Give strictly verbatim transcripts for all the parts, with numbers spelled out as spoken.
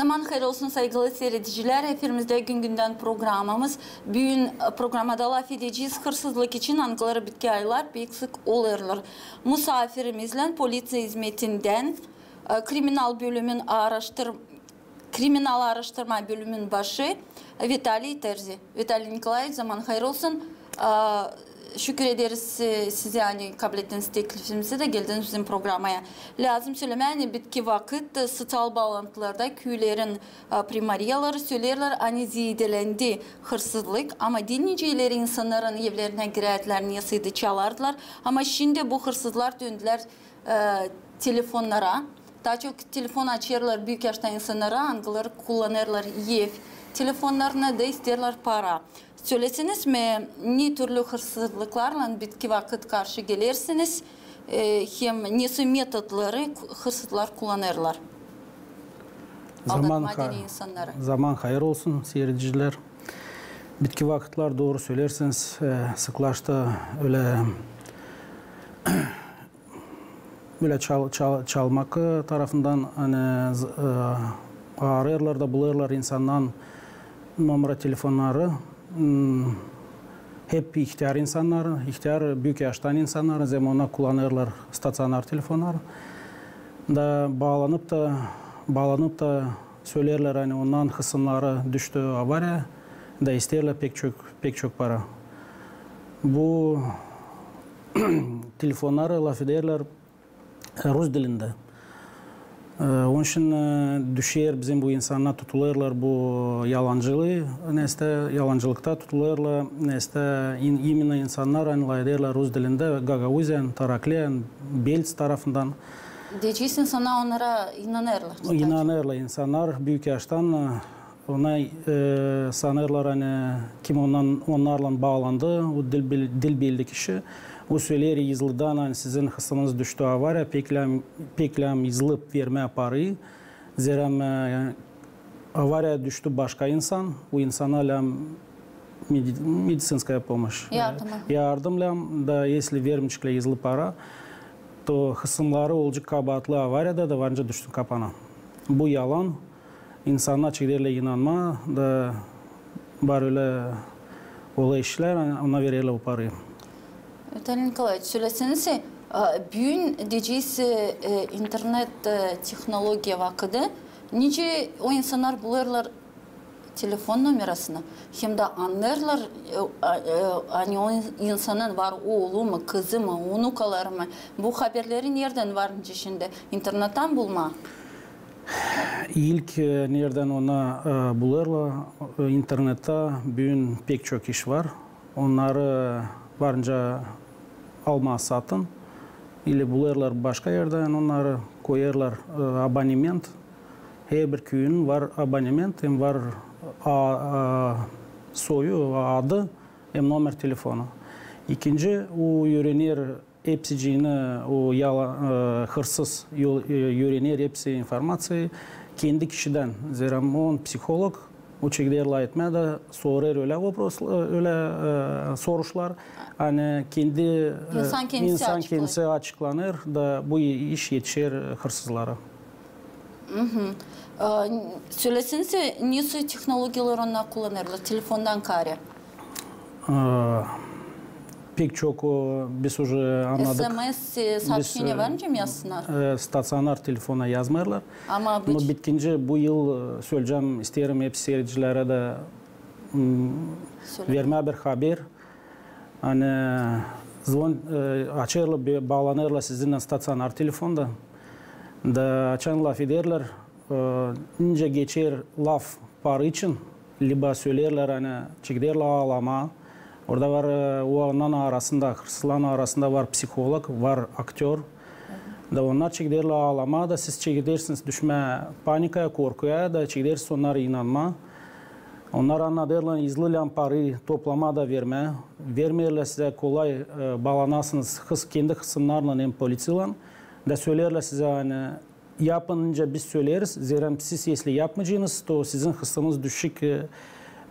Zaman hayır olsun, saygılı siiredicilär. Efirimizdä Gün-gündän programamız. Büün, e, programada lafedecez hırsızlık için, angıları bitki aylar pek sık olêrlar. Musafirimizlän polisiya hizmetindän, e, kriminal bölümün aaraştır-, kriminal aaraştırma bölümün başı Vitaliy Terzi. Vitaliy Nikolaeviç, zaman hayır olsun. A, şükür ederiz, e, sizä, ani kablettiniz teklifimizi da geldiniz bizim programaya. Lääzım sölemää, ani bitki vakıt, e, soţial baalantılarda küülerin, e, primariyaları söleerlär, ani zeedelendi hırsızlık, ama diil nicä ileri insannarın evlerinä girärlär, ne sıydı, çalardılar. Ama şindi bu hırsızlar döndülär, e, telefonnara. Taa çok telefon açêrlar büük yaştan insannara, angıları kullanêrlar ev telefonnarını da isteerlär para. Söleseniz mi, ne türlü hırsızlıklarlan bitki vakıt karşı gelersiniz, e, hem nesoy metodları ku-, hırsızlar kullanêrlar? Aldatmaa deyni insannarı. Zaman hayır olsun, siiredicilär. Bitki vakıtlar, dooru söleersiniz, e, sıklaştı ölä bölä çal-, çal-, çalmak, e, tarafından, ani, z-, e, aarêêrlar da bulêrlar insandan nomera telefonnarını. Hmm, hep ihtär insannarı, ihtär, büük yaştan insannarı, zerä onnar kullanêrlar staţionar telefonnarı. Da baalanıp da, baalanıp da söleerlär, ani onnan hısımnarı düştü avariya, da isteerlär pek çok, pek çok para. Bu telefonnarı lafederlär rus dilindä. E, onun için, e, düşer bizim bu insannar, tutulêrlar bu yalancılıı, neysä, yalancılıkta tutulêrlar, neysä, in-, именно insannar, ani lafederlär rus dilindä, Gagauziyadan, Tarakliyaydan, Belts tarafından. Deyecez, insannar onnara inanêrlar. İnanêrlar insannar, büük yaştan, e, ona, e, sanêrlar, ani kim ondan, onnarlan baalandı, o dil bil-, dil bildi kişi. O söleer yazılıdan, ani sizin hısımız düştü avariya, pek lääzım, pek lääzım yazılıp vermää parayı. Zerä, e, avariya düştü başka insan, o insana lääzım medi-, медицинская помощь. Yardım. Yardım lääzım, da если vermeyeceklär yazılı para, to hısımları olacek kabaatlı avariyada da var nicä düşsün kapana. Bu yalan. İnsannar çekederlär inanmaa, da var ölä olêr işlär, ona vererlär o parayı. Vitaliy Nikolaeviç, söleseniz, e, büün deyecez, e, internet, e, tehnologiya vakıdı, nicä o insannar bulêrlar telefon nomerasını, hem dä annêêrlar, e, a, e, ani o insanın var oolu mu, kızı mı, unukaları mı. Bu haberleri neredän var nicä şindi? İnternettän bulmaa? İlk, e, neredän ona, e, bulêrlar, e, internettä büün pek çok iş var. Onnarı var nicä almaa satın. İli bulêrlar başka erdän, onnarı koyêrlar, e, abonement. Herbir küüyün var abonement, hem var a-, a-, soyu, adı, hem nomer telefonu. İkinci, o üürener hepsicini, o yala-, e, hırsız yol-, e, üürener hepsi informaţiyayı kendi kişidän. Zerä on psiholog, o çekeder lafetmää da sorêr ölä vopros-, e, ölä, e, soruşlar. Ani kendi, e, insan kendisi açıklanêr da bu iş etişer hırsızlara. E, söleseniz, nesoy tehnologiyalar onnar kullanêrlar telefondan kaarä? E, pek çok, o, biz уже annadık. Biz, e, var nicä yazsınnar? E, staţionar telefona yazmêêrlar. Ama bitkinci bu yıl, e, söleyecäm, isteerim hepsi siiredicilerä dä, m, vermää bir haber. Ani zvon-, e, açêrlar, be-, baalanêrlar sizinnän staţionar telefonda. Da açan lafederlär, e, nicä geçer laf para için, liba söleerlär, ani çekederlär aalamaa. Orada var, e, o, onnan arasında, hırsızların arasında var psiholog, var aktör. Da onnar çekederlär aalamaa, da siz çekedersiniz düşmää panikaya, korkuya, da çekedersiniz onnara inanmaa. Onnar annadêrlar, hızlı lääzım parayı toplamaa da vermää. Vermeerlär sizä kolay, e, baalanasınız hıs-, kendi hısımnarlan hem polisiyalan. Da söleerlär sizä, ani yapın nicä biz söleeriz, zerä siz если yapmayacınız, to sizin hısımız düşecek, e,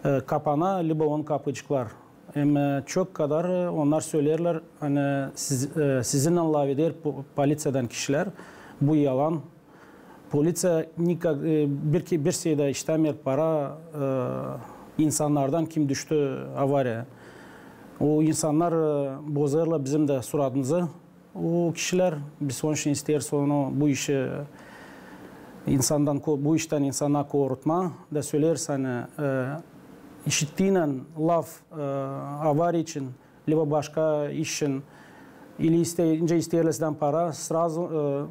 e, kapana, liba onu kapayaceklar. Hem, e, çok kadar, e, onnar söleerlär, ani siz-, e, sizinnän lafeder po-, polisiyadan kişilär. Bu yalan. Polisiya nikak, e, bir, bir şey dä iştämeer para, e, insannardan, kim düştü avariya. O insannar, e, bozêrlar bizim dä suratımızı. O kişilär, biz onun için isteeriz onu, bu işi insandan ko-, bu iştän insannarı korutmaa da söleeriz, ani, e, işittiynän laf, e, avariya için, liba başka iş için, ili iste-, nicä isteerlär sizdän para, сразу, e,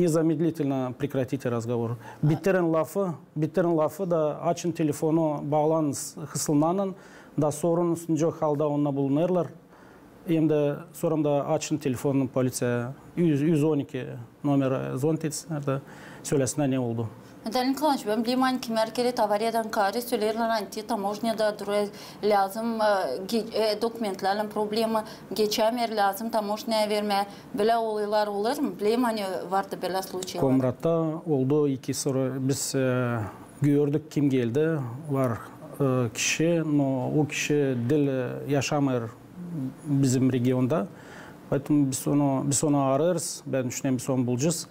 незамедлительно прекратите разговор. Bitirin lafı, bitirin lafı da açın telefonu, baalanın hısımnarlan da sorun, nicä halda onnar bulunêrlar. Hem dä sora da açın telefonu polisiyaya, üz, üz on iki nomera zvonit etsin, da sölesinnär, ne oldu. Vitaliy Nikolaeviç, bän bilerim, ani kimär kerä avariyadan kaarä söleerlär, ani te tamožnyada durêr, lääzım, e, ge-, e, dokumentlärlän problema, geçämeer, lääzım tamožnyaya vermää. Bölä olaylar olêr mı? Bilerim, ani vardı bölä случаи. Komratta oldu iki sora. Biz, e, gördük, kim geldi, var, e, kişi, no o kişi diil, e, yaşamêêr bizim regionda. Поэтому biz onu, biz onu arêêrız, bän düşünerim, biz onu bulacez.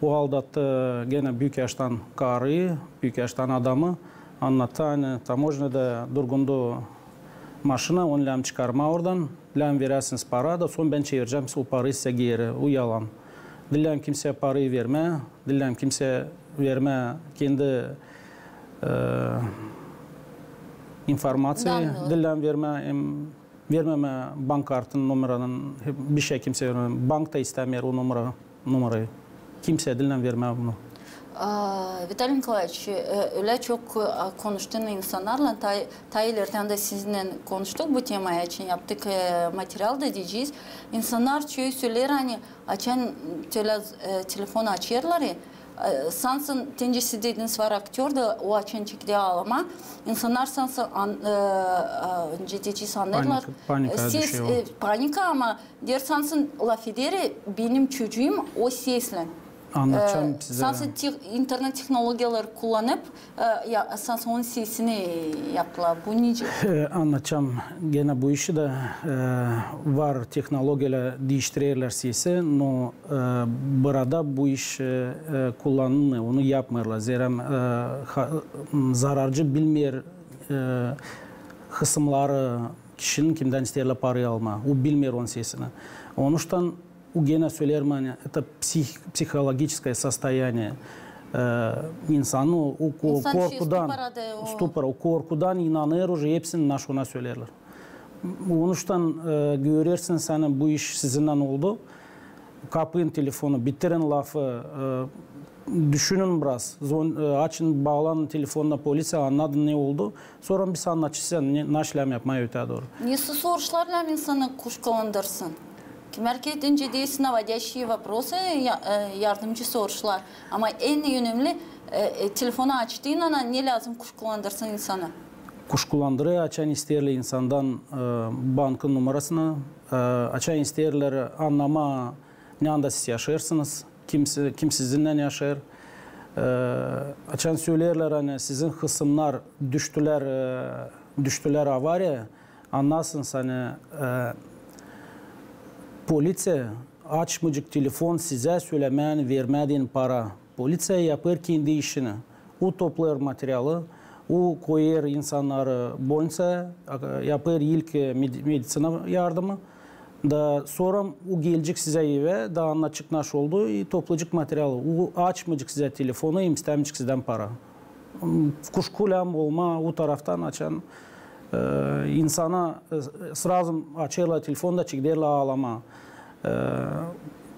O aldattı genä büük yaştan karıyı, büük yaştan adamı. Annattı, ani tamožnyada durgundu maşina, onu lääzım çıkarmaa oradan, lääzım veräsiniz para da, sora bän çevirecäm o parayı sizä geeri. O yalan. Diil lääzım kimseyä parayı vermää, diil lääzım kimseyä vermää kendi, e, informaţiyayı, diil lääzım vermää, em, vermemää bank kartının nomeranın, bişey kimseyä vermää. Bank ta istämeer o nomera, nomerayı. Kimseyä diil lääzım vermää bunu. A, Vitaliy Nikolaeviç, e, ölä çok, e, konuştun insannarlan, ta, ta ileridän dä sizinnän konuştuk bu temaya için, yaptık, e, material da deyecez. İnsannar çoyu söleer, ani açan tölä, e, telefon açêrlar, e, sansın, te nicä siz dediniz, var aktör da, o açan çeker aalamaa. İnsannar sansın an-, e, e, nicä deyecez, annêêrlar. Panika, panika ses, düşüyor. E, panika, ama deer sansın lafeder benim çocuum o seslän. Annatam sizä. Sansın te-, internet tehnologiyaları kullanıp, e, ya, sansın onun sesini yaptılar. Bu nicä? E, annatam genä bu işi dä, e, var tehnologiyalar diiştirerlär sesi, no, e, burada bu iş, e, e, kullanılmêêr, onu yapmêêrlar. Zerä, e, ha-, m, zararcı bilmeer, e, hısımnarı kişinin, kimdän isteerlär parayı almaa. O bilmeer onun sesini. Onuştan o genä söleerim, ani это псих-, психологическое состояние, e, insanı o, o korkudan, stupor, o korkudan inanêr уже hepsini, ne ona söleerlär. Onuştan, e, görersiniz, ani bu iş sizinnän oldu. Kapayın telefonu, bitirin lafı, e, düşünün biraz. Zon-, e, açın, baalanın telefonuna polisiyaya, annadın, ne oldu. Sora biz annadacez, ne, ne lääzım yapmaa ötää dooru. Nesoy soruşlar lääzım insanı kuşkulandırsın? Kimär kerä deyecez, наводящие вопросы, ya-, e, yardımcı soruşlar. Ama en önemli, e, e, telefonu açtıynan ne lääzım kuşkulandırsın insanı? Kuşkulandırêr, açan isteerlär insandan, e, bankın nomerasını, e, açan isteerlär annamaa, ne anda siz yaşêêrsınız, kim si-, kim sizinnän yaşêêr. E, açan söleerlär, ani sizin hısımnar düştülär, e, düştülär avariya, annasınız, ani, e, polisiya açmayacek telefon sizä sölämän vermää deyni para. Polisiya yapêr kendi işini. O toplêêr materialı, o koyêr insannarı bolniţaya, a-, yapêr ilk, e, med-, meditsina yardımı. Da sora o gelecek sizä evä, da annadacek, naşey oldu, i toplayacek materialı. O açmayacek sizä telefonu, i istämeyecek sizdän para. M, kuşku lääzım olmaa o taraftan, açan, e, insana, e, сразу açêrlar telefonu da çekederlär aalamaa. E,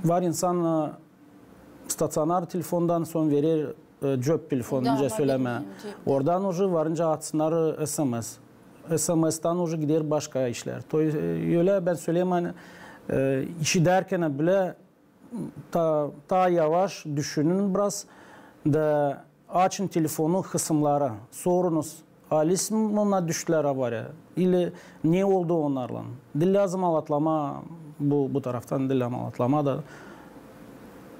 var insan, e, staţionar telefondan sora verer, e, cep telefonu, nicä sölämää. Oradan уже varınca atsınnar S M S. S M S-tan уже gider başka işlär. То есть, e, ölä bän söleerim, ani, e, işidärkän bilä ta, ta yavaş düşünün biraz da açın telefonu hısımnara, sorunuz, alim onnar düştülär avariya, ili ne oldu onnarlan. Diil lääzım alatlamaa, bu, bu taraftan diil lääzım alatlamaa da.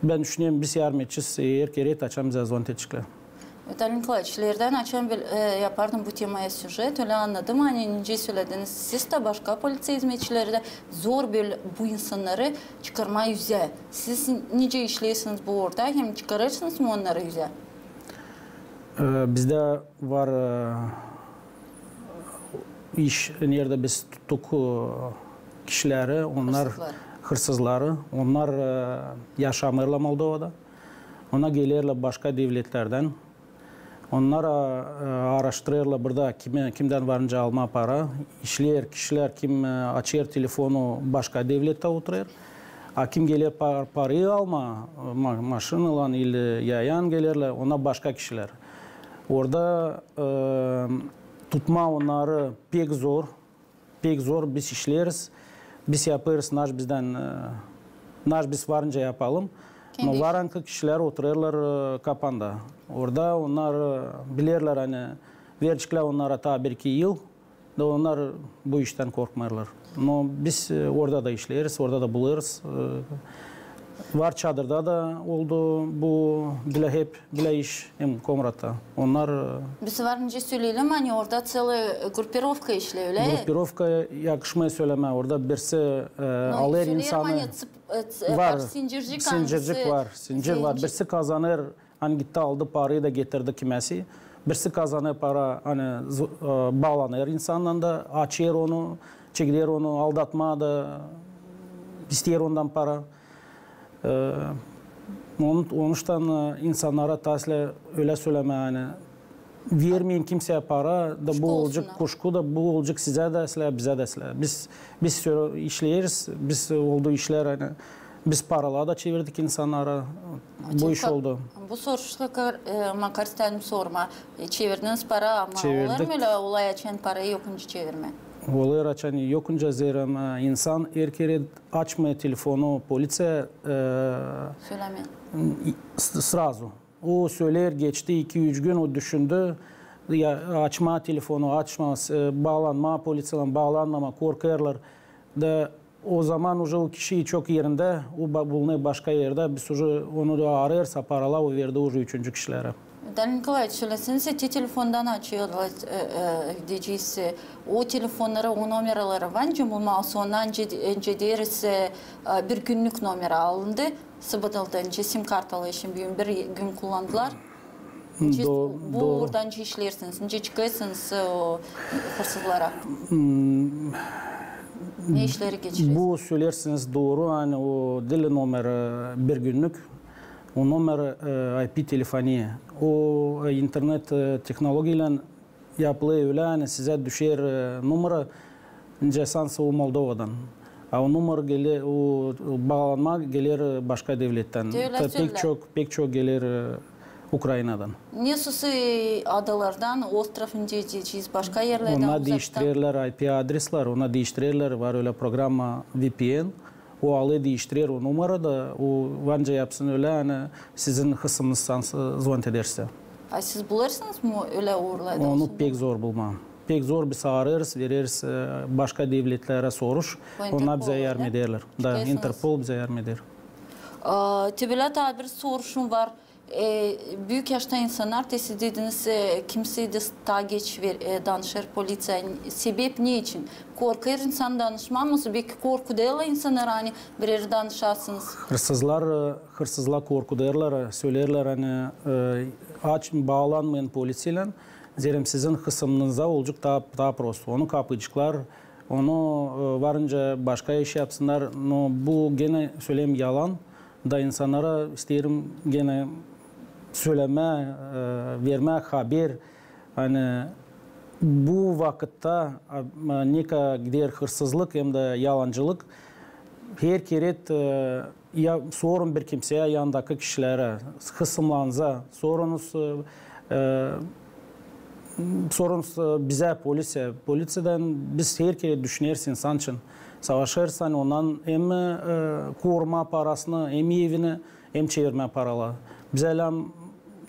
Bän düşünerim, biz yardım edecez, eer kerä açan bizä zvonit edeceklär. Vitaliy Nikolaeviç, ileridän açan bil-, e, yapardım bu temaya süjet, ölä annadım, ani nicä sölediniz, siz dä, başka poliţiya hizmetçileri dä zor bölä bu insannarı çıkarmaa üzä. Siz nicä işleersiniz bu uurda, hem çıkarêrsınız mı onnarı üzä? E, bizdä var, e, iş, neredä biz tuttuk, e, kişileri, onnar hırsızları, onnar, e, yaşamêêrlar Moldovada. Onnar gelerlär başka devletlerdän. Onnar, e, aaraştırêrlar burada kimi, kimdän var nicä almaa para. İşleer kişilär, kim, e, açêr telefonu, başka devlettä oturêr. A kim geler par-, parayı almaa, e, ma-, maşinalan ili yayan gelerlär, onnar başka kişilär. Orada, e, tutmaa onnarı pek zor. Pek zor, biz işleeriz. Biz yapêrız, naş bizdän, e, naş biz var nicä yapalım. No var ankı kişilär oturêrlar, e, kapanda. Orada onnar, e, bilerlär, ani verecekler onnara taa bir-iki yıl, da onnar bu iştän korkmêêrlar. No biz, e, orada da işleeriz, orada da bulêrız. E, var Çadırda da oldu bu, bilä hep bilä iş hem Komratta. Onnar, e, biz var nicä söleyelim, ani orada целая, e, gruppirovka işleer, ölä? Gruppirovka yakışmêêr sölemää. Orada birisi, e, alêr insanı. Var, sincircik var, sincir var. Birisi kazanêr, ani gitti aldı parayı da getirdi kimäsi. Birisi kazanêr para, ani z-, e, baalanêr insannan da, açêr onu, çekeder onu aldatmaa da, isteer ondan para. E, onun, onuştan, e, insannara taslä ölä sölemää, ani vermeyin kimseyä para, da bu olacek kuşku, da bu olacek sizä dä islää, bizä dä islää. Biz, biz sö-, işleeriz, biz oldu işlär, ani biz paralar da çevirdik insannara, bu iş oldu. Bu soruşta kar-, e, makar isteerim sormaa. E, çevirdiniz para, ama olêr mı ölä olay, açan parayı yokunca çevirmää? Olêr, açan yokunca, zerä, e, insan erkeret açmêêr telefonu poliţiyaya, e, sölemää. S-, сразу. O söleer, geçti iki-üç gün, o düşündü, ya, açmaa telefonu, açmaa, e, baalanmaa poliţiyalan, baalanmamaa, korkêrlar. Da o zaman uje o kişi çok erindä, o ba-, bulunêr başka erdä, biz uje onu da arêêrız, a paralar o verdi uje üçüncü kişilerä. Vitaliy Nikolaeviç, söleseniz, te telefondan açêrlar, e, e, deyecez, e, o telefonnarı, o nomeraları var nicä bulmaa, ondan öncä, öncä deeriz, e, e, bir günnük nomera alındı. Sıbadaldan nicä sim kartalar için büün bir gün kullandılar. Nicä bu uurda nicä işleersiniz, nicä çıkêrsınız, e, o hırsızlara? Ne işleri geçirersiniz? Bu söleersiniz dooru, ani o diil nomer, e, bir günnük, o nomer, e, I P telefoniya. O, e, internet, e, tehnologiyaylan yapılêr ölä, ani sizä düşer, e, numara, nicä sansa o Moldovadan. A o numara geler, o baalanmaa geler, e, başka devlettän. Pek çok, pek çok geler, e, Ukrainadan. Ne susuz adalardan, ostrov, nicä deyecez, başka erlerdän, uzaktan. Onnar diiştirerlär I P adresleri, onnar diiştirerlär, var ölä programma V P N. O alêr, diiştirer o numara da, o var nicä yapsın ölä, ani sizin hısımınız sansa, e, zvonit edersä. A siz bulêrsınız mı ölä uurlarda? Onu pek zor bulmaa. Pek zor, biz arêêrız, vereriz, e, başka devletlerä soruş. Onnar bizä yardım ederlär. Da, Interpol bizä yardım eder. A, te bölä taa bir soruşum var. E, büük yaşta insannar, te siz dediniz, e, kimsey dä taa geç ver-, e, danışêr poliţiyaya. Sebep ne için? Korkêr insan danışmaa mı? Beki korkudêrlar insannarı, ani bir erä danışasınız. Hırsızlar, e, hırsızlar korkudêrlar, söleerlär, ani, e, aç, baalanmayın poliţiyaylan, zerä sizin hısımınıza olacek taa, taa prosto. Onu kapayaceklar, onu, e, var nicä başka iş yapsınnar. No bu genä söleerim yalan. Da insannara isteerim genä sölemää, e, vermää haber, ani bu vakıtta, a, a, ne kadar gider hırsızlık hem dä yalancılık, her kerä, e, ya, sorun bir kimseyä, yanındakı kişilerä, hısımlarınıza sorunuz, e, e, sorunuz, e, bizä, poliţiyaya. Poliţiyadan biz her kerä düşüneriz insan için. Savaşêrız, ani ondan hem, e, korumaa parasını, hem evini, hem çevirmää paraları. Bizä lääzım,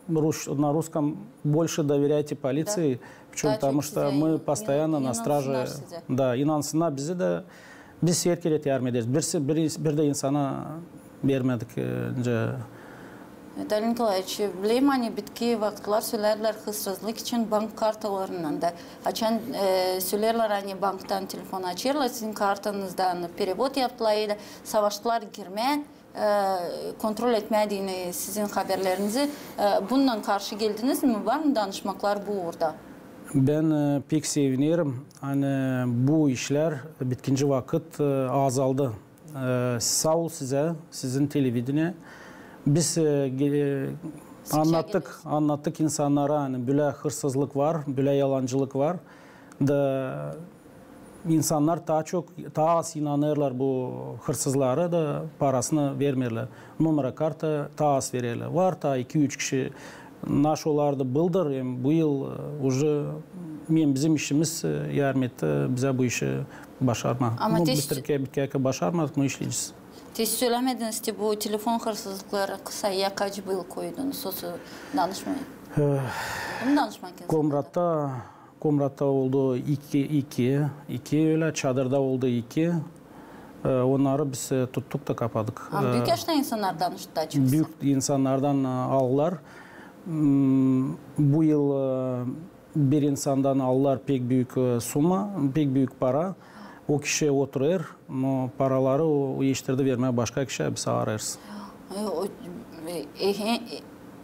на русском, больше доверяйте полиции, потому что мы постоянно на страже. Da, inansınnar bizä da, biz her kerä yardım ederiz. Bir, bir, bir dä insana vermedik, e, nicä, Vitaliy Nikolaeviç, bilerim, ani bitki vakıtlar söleerlär hırsızlık için bank kartalarından da. Açan e, söleerlär, ani banktan telefon açêrlar, sizin kartanızdan perevod yaptılar, ya da savaştılar girmää, e, kontrol etmää deyni sizin haberlerinizi. E, bununnan karşı geldiniz mi? Var mı danışmaklar bu uurda? Bän e, pek sevinerim, ani bu işlär bitkinci vakıt e, azaldı. E, saa ol sizä, sizin televideniye. Biz e, ge- e, annattık, annattık insannara, ani bölä hırsızlık var, bölä yalancılık var. Da insannar taa çok, taa az inanêrlar bu hırsızlara da parasını vermeerlär. Numara karta taa az vererlär. Var taa iki-üç kişi, naşolarda bıldır, hem bu yıl e, uje hem bizim işimiz e, yardım etti bizä bu işi başarmaa. Ama bu bitkiyä başarmadık, bu işleyecez. Te sölämediniz, te bu telefon hırsızlıkları kısaya kaç bu yıl koydunuz, sosu danışmayın. Bunu danışmak. Komratta Komratta oldu iki, iki, iki ölä, çadırda oldu iki. E, onnarı biz e, tuttuk da kapadık. Ama büük yaşta insannar danıştı açıkçası. Büük insannardan e, aldılar. Bu yıl e, bir insandan aldılar pek büük e, suma, pek büük para. O kişi oturêr, no paraları o iştirdi vermää başka kişiyä, biz arêêrız.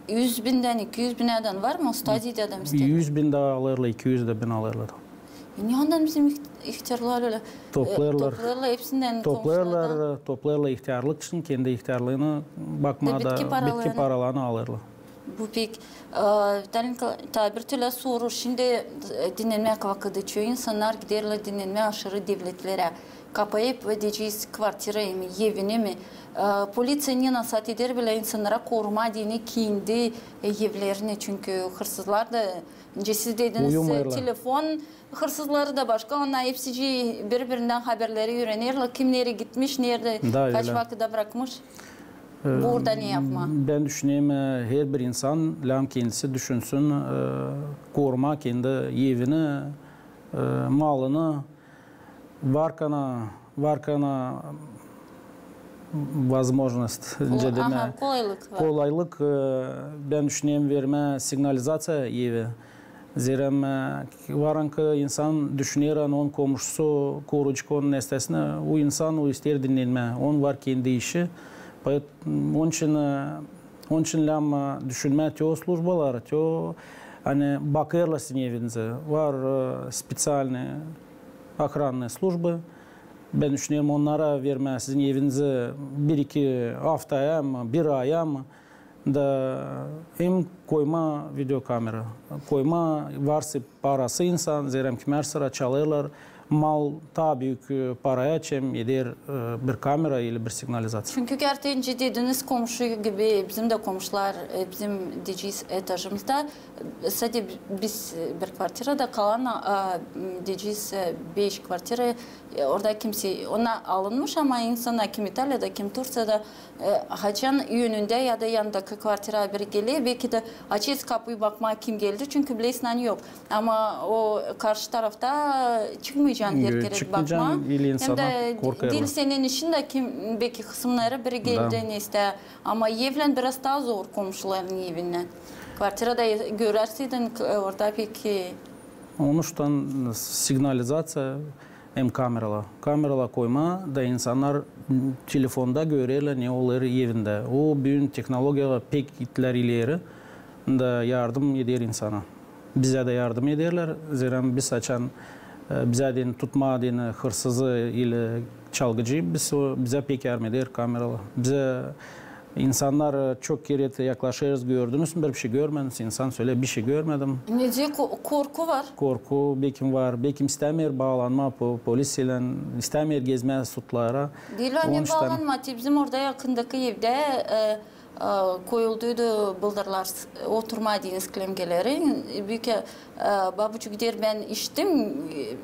Üz bindän, iki üz bindän var mı? Üz bin dä alêrlar, iki üz dä bin alêrlar. E, ne ondan bizim ihtärlar ölä toplêêrlar? Hepsindän, toplêêrlar, toplêêrlar ihtärlık için, kendi ihtärlığını bakmaa da bitki paralarını alêrlar. Bu pek, e, taa bir türlü soruş. Şindi e, dinnenmäk vakıdı. Çoyu insannar giderlär dinnenmää aşırı devletlerä. Kapayıp, deyecez, kvartira mı, ev mi? E, poliţiya ne nasaat eder bilä insannara korumaa deyni kendi e, evlerini. Çünkü hırsızlar da, nicä siz dediniz, telefon hırsızları da başka, onnar hepsicii biri-birindän haberleri üürenerlär, kim nereyi gitmiş, neredä, kaç vakıda brakmış. Bu uurda ne yapmaa? Bän düşünerim, e, herbir insan lääzım kendisi düşünsün, e, korumaa kendi evini, e, malını, var kana, var kana возможность, nicä demää, kolaylık, e, bän düşünerim vermää signalizaţiya evi. Zerä, e, var ankı insan düşüner, ani onun komuşusu koruyacek onun nestesini, o insan, o isteer dinnenmää, onun var kendi işi. Poet-, onun için, e, onun için lääzım düşünmää te o službaları, te o, ani bakêrlar sizin evinizä. Var e, специальные охранные службы. Bän düşünerim onnara vermää sizin evinizi bir-iki aftaya mı, bir aya mı, da hem koymaa videokamera. Koymaa, varsa parası insan, zerä kimär sıra çalêrlar mal taa büük e, paraya, çem eder e, bir kamera ili bir signalizaţiya. Çünkü kertedän dediniz, komuşu gibi, bizim dä komuşular, e, bizim, deyecez, etajımızda, e, sade biz e, bir kvartirada kalan, e, deyecez, e, beş kvartira, e, orada kimsey, onnar alınmış, ama insannar kim İtaliyada, kim Turţiyada, e, haçan önündä ya da yanındakı kvartiraya biri geler, beki dä açêr kapıyı bakmaa, kim geldi, çünkü bilersin, ani yok. Ama o karşı tarafta çıkmayacan herkerä bakmaa. Hem dä diil senin işin dä, kim, beki hısımnarı biri geldi, neysä. Ama evlän biraz taa zor komuşuların evinnän. Kvartirada görersin, e, orada pek e, Onuştan signalizaţiya hem kameralar. Kameralar koymaa da insannar telefonda görerlär, ne olêr evindä. O büün tehnologiyalar pek gittilär ileri, da yardım eder insana. Bizä dä yardım ederlär. Zerä biz açan e, bizä deyni tutmaa deyni hırsızı ili çalgıcıyı, biz o, bizä pek yardım eder kameralar. Bizä insannar e, çok kerä yaklaşêrız, gördünüz mü, bir şey görmediniz? İnsan söleer, bir şey görmedim. Nicä ko-, korku var. Korku bekim var. Bekim istämeer baalanmaa po-, polis ilän, istämeer gezmää sudlara. Diil ani baalanmaa, te bizim orada yakındakı evdä e, e, koyulduydu bıldırlar, oturmaa deyni sklemkeleri. Büük e, babuçuk der, bän işittim e,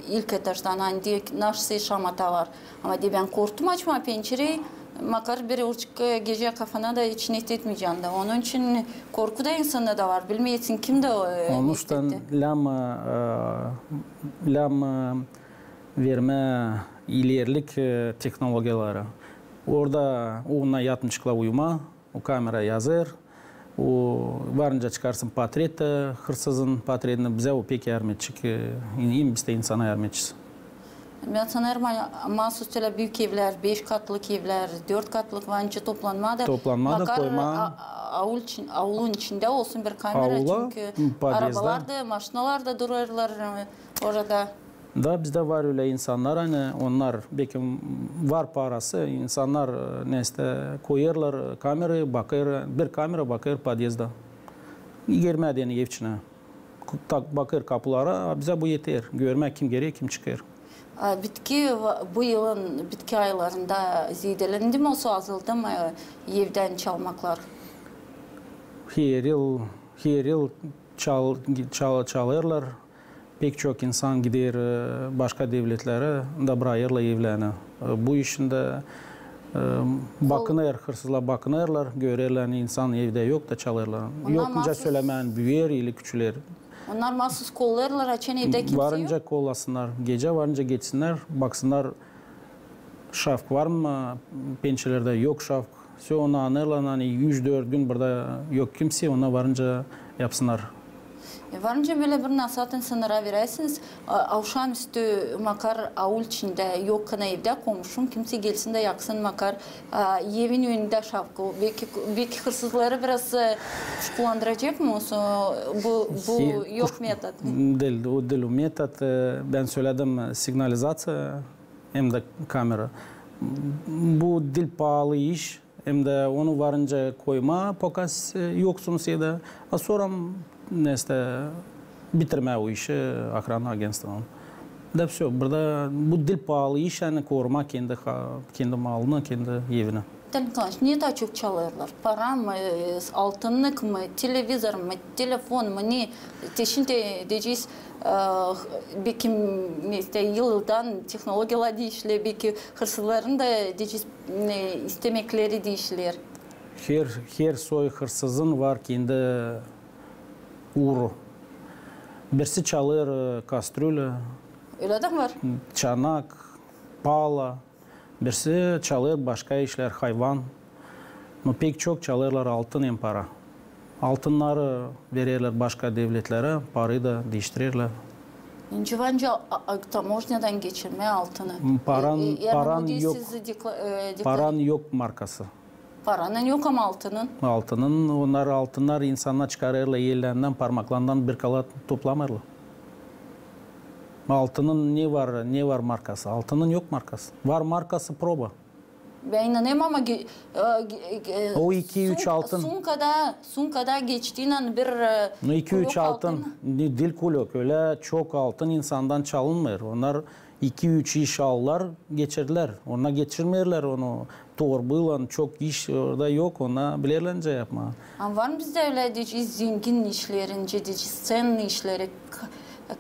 ilk etajdan, ani deyni naşey şamata var. Ama deyni bän korktum açmaa pençereyi, makar bir orçuk e, gecä kafana da hiç ne etmeycän dä. Onun için korku da insanda da var, bilmeersin, kim dä o e, ne etti. Onuştan lääzım, e, lääzım vermää ilerilik e, tehnologiyaları. Orada ona yatmışkla uyumaa, o kamera yazêr, O, varınca çıkarsın portret, e, hırsızın portretini, bizä o pek yardım edecek, e, hem biz dä insana yardım edecez. Bän sanêrım, ani maasuz ölä büük evlär, beş katlık evlär, dört katlık, varınca toplanmaa da, toplanmaa da makar, koymaa a-, a-, aul için-, aulun içindä olsun bir kamera, aula, çünkü m, podyezda, arabalar da, maşinalar da durêrlar, e, orada. Da bizdä var ölä insannar, ani onnar, bekim var parası, insannar, e, neysä, koyêrlar, e, kamerayı, bakêr, bir kamera bakêr podyezda. İgirmi dane ev içinä. Ku-, tak, bakêr kapulara, a bizä bu eter. Görmää, kim girär, kim çıkêr. A, bitki va-, bu yılın bitki aylarında zeedelendi mi, olsa azaldı mı, e, evdän çalmaklar? Her yıl, her yıl çal-, çal-, çalêrlar. Pek çok insan gider, e, başka devletlerä, dabrayêrlar evlerini. E, bu işindä, e, bakınêr, hırsızlar bakınêrlar, görerlär, ani insan evdä yok da çalêrlar. Onnar yok, nicä maasuz sölemää, büyür ili küçüler. Onnar maasuz kollêrlar, açan evdä kimsey yok. Varınca kollasınnar. Gecä varınca geçsinnär, baksınnar, şafk var mı pençelerdä, yok şafk. Всё, onu annêêrlar, ani üç-dört gün burada yok kimsey, onnar varınca yapsınnar. E, varınca bölä bir nasaat insannara veräsiniz, a, avşamüstü makar aul içindä yok kana evdä komşum, kimsey gelsin da yaksın makar, a, evin önündä şafkı. Beki, beki hırsızları biraz, e, kuşkulandıracek mı olsun bu, bu yok metod? Diil, o diil o metod, e, bän söledim, e, signalizaţiya hem dä kamera. Bu diil paalı iş, hem dä onu varınca koymaa, poka siz, e, yoksunuz evdä. A sora, neysä, bitirmää o işi ohrana agentstvodan. Da всё, burada bu diil paalı iş, ani korumaa kendi ha-, kendi malını, kendi evini. Vitaliy Nikolaeviç, ne taa çok çalêrlar? Para mı, e, altınnık mı, televizor mu, telefon mu, ne? Te şindi deyecez, e, beki, neysä, yıldan tehnologiyalar diişiler, beki hırsızların da, deyecez, e, istemekleri diişiler. Her, her soy hırsızın var kendi uuru. Birisi çalêr, e, kastrüla, ölä dä var, çanak, pala. Birisi çalêr başka işlär, hayvan. No pek çok çalêrlar altın hem para. Altınnarı vererlär başka devletlerä, parayı da diiştirerlär. Nicä varınca a, a, tamožnyadan geçirmää altını. Paran, e, e, paran yok. Paran yok markası. Paranın yok, ama altının. Altının, onnar altınnar insannar çıkarêrlar ellerinden, parmaklarından bir kala toplamêêrlar. Altının ne var, ne var markası? Altının yok markası. Var markası proba. Bän inanêrım, ama ge-, e, ge-, e, o iki-üç altın. Sumkada, sumkada geçtiynän bir, e, no, iki-üç kulök altın. Altın. Diil kulök, ölä çok altın insandan çalınmêêr. Onnar iki-üç iş alêrlar, geçirdilär. Onnar geçirmeerlär onu torbaylan, çok iş orada yok, onnar bilerlär nicä yapmaa. Ama var mı bizdä ölä, deyecez, zengin işleri, deyecez, ţennalı işleri, ka-,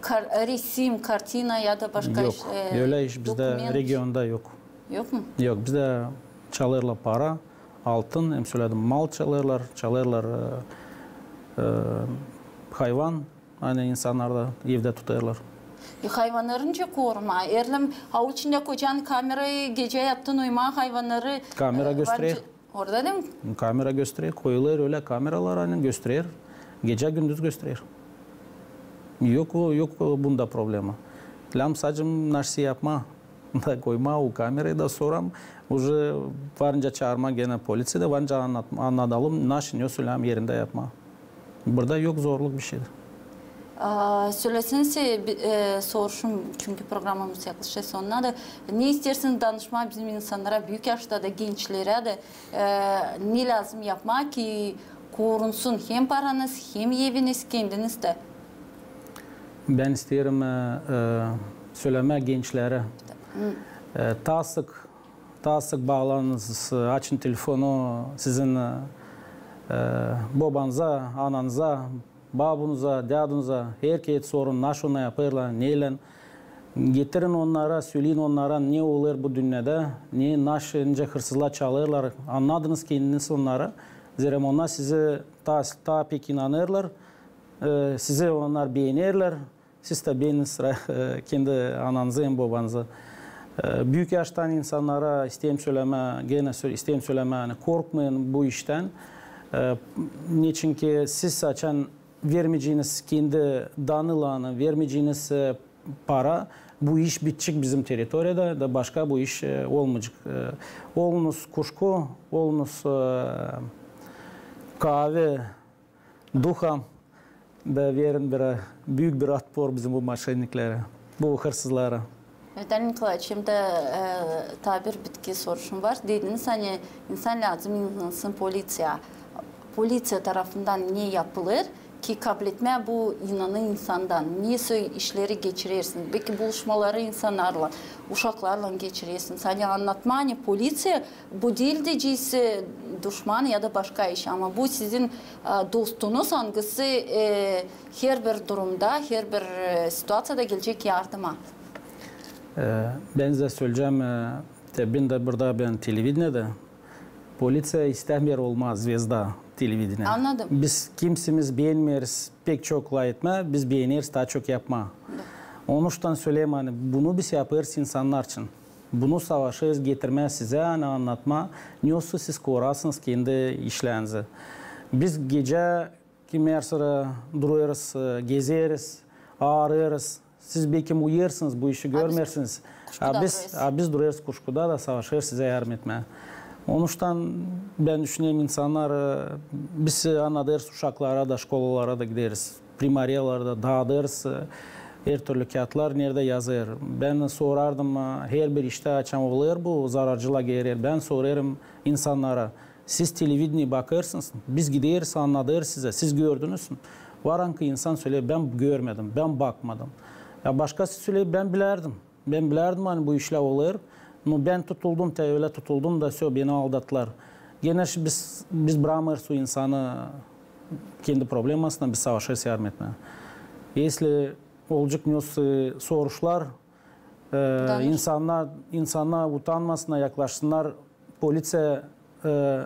kar-, resim, kartina ya da başka iş, e, dokument? Yok, ölä iş bizdä regionda yok. Yok mu? Yok, bizdä çalêrlar para, altın, hem söledim, mal çalêrlar, çalêrlar, e, e, hayvan, ani insannar da evdä tutêrlar. E, hayvannarı nicä korumaa? Erlem, aul içindä koycan kamerayı, gecä yattın uyumaa, hayvannarı, e, kamera gösterer. Orada diil mi? Kamera gösterer, koyulêr ölä kameralar, ani gösterer. Gecä-gündüz gösterer. Yok o, yok o bunda problema. Lääzım sadecä naşey yapmaa. Da koymaa o kamerayı da sora uje varınca çaarmaa genä polisiya da varınca annat-, annadalım, naşey ne sölemää erindä yapmaa. Burada yok zorluk bişey dä. A, söleseeniz, e, bi-, e, soruşum, çünkü programamız yaklaşêr sonuna da. Ne isteersiniz danışmaa bizim insannara, büük yaşta da, gençlerä dä, e, ne lääzım yapmaa, ki korunsun hem paranız, hem eviniz, kendiniz dä? Bän isteerim, e, e, sölemää gençlerä. E, taa sık, taa sık baalanız, açın telefonu, sizin, e, e, bobanıza, ananıza, babunuza, dädunuza, herkerä sorun, naşey onu yapêrlar, neylän. Getirin onnara, söleyin onnara, ne olêr bu dünnedä, ne, naşey, nicä hırsızlar çalêrlar. Annadınız kendiniz onnara. Zerä onnar sizä taa, taa pek inanêrlar. E, sizi onnar beenerlär. Siz dä beenin sıra, e, kendi ananızı hem bobanızı. E, büük yaştan insannara isteerim sölemää, genä sö-, isteerim sölemää, ani korkmayın bu iştän. E, neçinki siz açan vermeyeceniz kendi danılanı, vermeyeceniz, e, para, bu iş bitecek bizim territoriyada, da başka bu iş, e, olmayacek. E, olunuz kuşku, olunuz, e, kaavi duha, da verin bir, büük bir otpor bizim bu moşenniklerä, bu hırsızlara. Vitaliy Nikolaeviç, hem dä, e, taa bir bitki soruşum var. Dediniz, ani insan lääzım inansın polisiya. Polisiya tarafından ne yapılêr ki kabletmää bu inanı insandan? Nesoy işleri geçirersiniz? Beki buluşmaları insannarlan, uşaklarlan geçirersiniz? Ani annatmaa, ani polisiya bu diil deyecez duşman ya da başka iş, ama bu sizin, e, dostunuz, angısı, e, herbir durumda, herbir, e, situaţiyada gelecek yardıma. E, bän sizä söleyecäm, e, te bän dä burada, bän televideniedä. Polisiya istämeer olmaa zvezda televideniedä. Annadım. Biz kimsimiz beenmeeriz pek çok lafetmää, biz beeneriz taa çok yapmaa. Da. Onuştan söleerim, ani bunu biz yapêrız insannar için. Bunu savaşêrız getirmää sizä, ani annatmaa, nesoy siz korasınız kendi işlerinizi. Biz gecä kimär sıra durêrız, e, gezeriz, aarêêrız. Siz beki uyuyêrsınız, bu işi görmeersiniz. A biz, a biz durêrız kuşkuda da savaşêrız sizä yardım etmää. Onuştan bän düşünerim, insannar, e, biz annadêrız uşaklara da, şkolalara da gideriz. Primariyalarda daadêrız, e, her türlü kiyatlar, neredä yazêr. Bän sorardım, e, herbir iştä açan olêr bu zararcılık geler, bän sorêrım insannara, siz televidenieyä bakêrsınız, biz gideriz, annadêrız sizä, siz gördünüz mü? Var ankı insan söleer, bän görmedim, bän bakmadım. Ya başkası söleer, bän bilärdim. Bän bilärdim, ani bu işlär olêr. No bän tutuldum, te ölä tutuldum da, всё, beni aldattılar. Genä biz, biz brakmêêrız o insanı kendi problemasına, biz savaşêrız yardım etmää. Если olacek nesoy soruşlar, e, insannar, insannar utanmasınnar, yaklaşsınnar polisiya, e,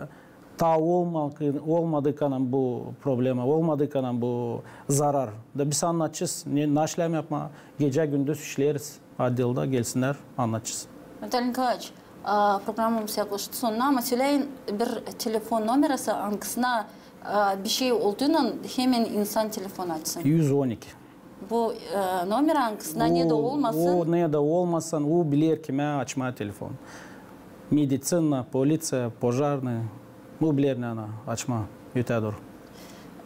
taa olma-, olmadıkan bu problema, olmadıkan bu zarar. Da biz annadacez, ne, naşlää yapmaa, gecä-gündüz işleeriz, addelda gelsinnär, annadacez. Vitaliy Nikolaeviç, a, programamız yaklaştı sonuna, ama söläyin bir telefon nomerası, angısına, a, bir şey olduuna hemen insan telefon açsın. Üz on iki. Bu, e, nomer angısına ne dä olmasın. O ne dä olmasın, o biler kimä açmaa telefon. Meditsina, polisiya, pojarnıı, o biler ne açmaa ötää dooru.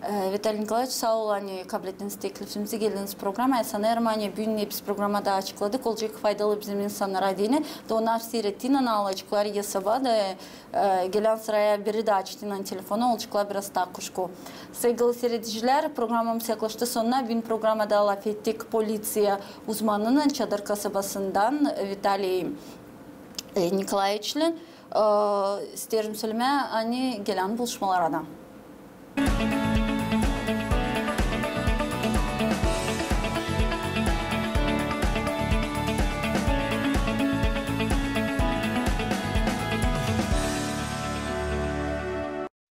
E, Vitaliy Nikolaeviç, saa olun, ani kablettiniz teklifimizi, geldiniz programaya. Sanêrım, ani büün hepsi programada açıkladık, olacek faydalı bizim insannara deyni. Da onnar siirettiynän alaceklar yasavaa da, e, gelän sıraya biri dä açtıynän telefonu, olaceklar biraz taa kuşku. Saygılı siiredicilär, programamız yaklaştı sonuna. Büün programada lafettik polisiya uzmanınnan, Çadır kasabasından Vitaliy, e, Nikolaeviçlän. E, isteerim sölemää, ani gelän buluşmalara da.